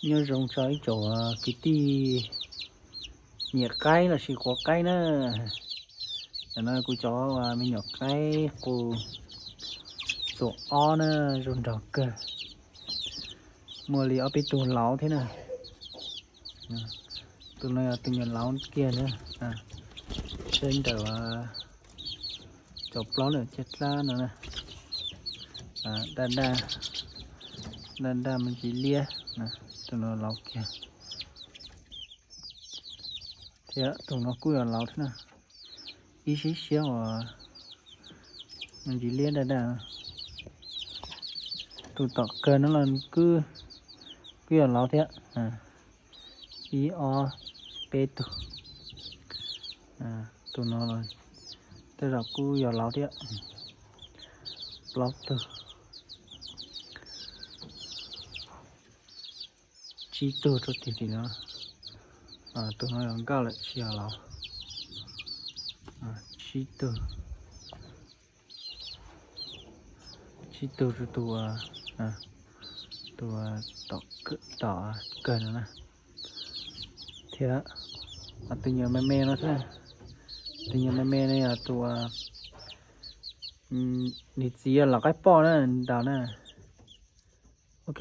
Nyob zoo tso ib tsoom kwv tij nyiam qaib lossis quav qaib na. Tam no kuv cov me nyuam qaib qus txuas ob na, zoo nraug kawg. Muaj li ob peb tug laus thiab na. Tus no yog tus nyuam laus kiag na. Sawv ntawm cov plaub ntawm caj dab no na. Daj daj, daj daj me ntsis liab. Tus no laus kiag. Thiab tus no kuj yog laus thiab na. Ib siab siab uas me ntsis liab daj daj. Tus tom kawg no los kuj yog laus thiab. Ib ob peb tug. Tus no los tej zaum kuj yog laus thiab. Plaub tug, tsib tug rau tim tim no. Tus no yog nkauj lawm tsis yog laus. Tsib tug, tsib tug rau tus, tus tom kawg no na. Thiab tus nyuam me me no thiab. Tus nyuam me me no yog tus, nws txiv yog laus qaib poj na, ntaus na. Ok,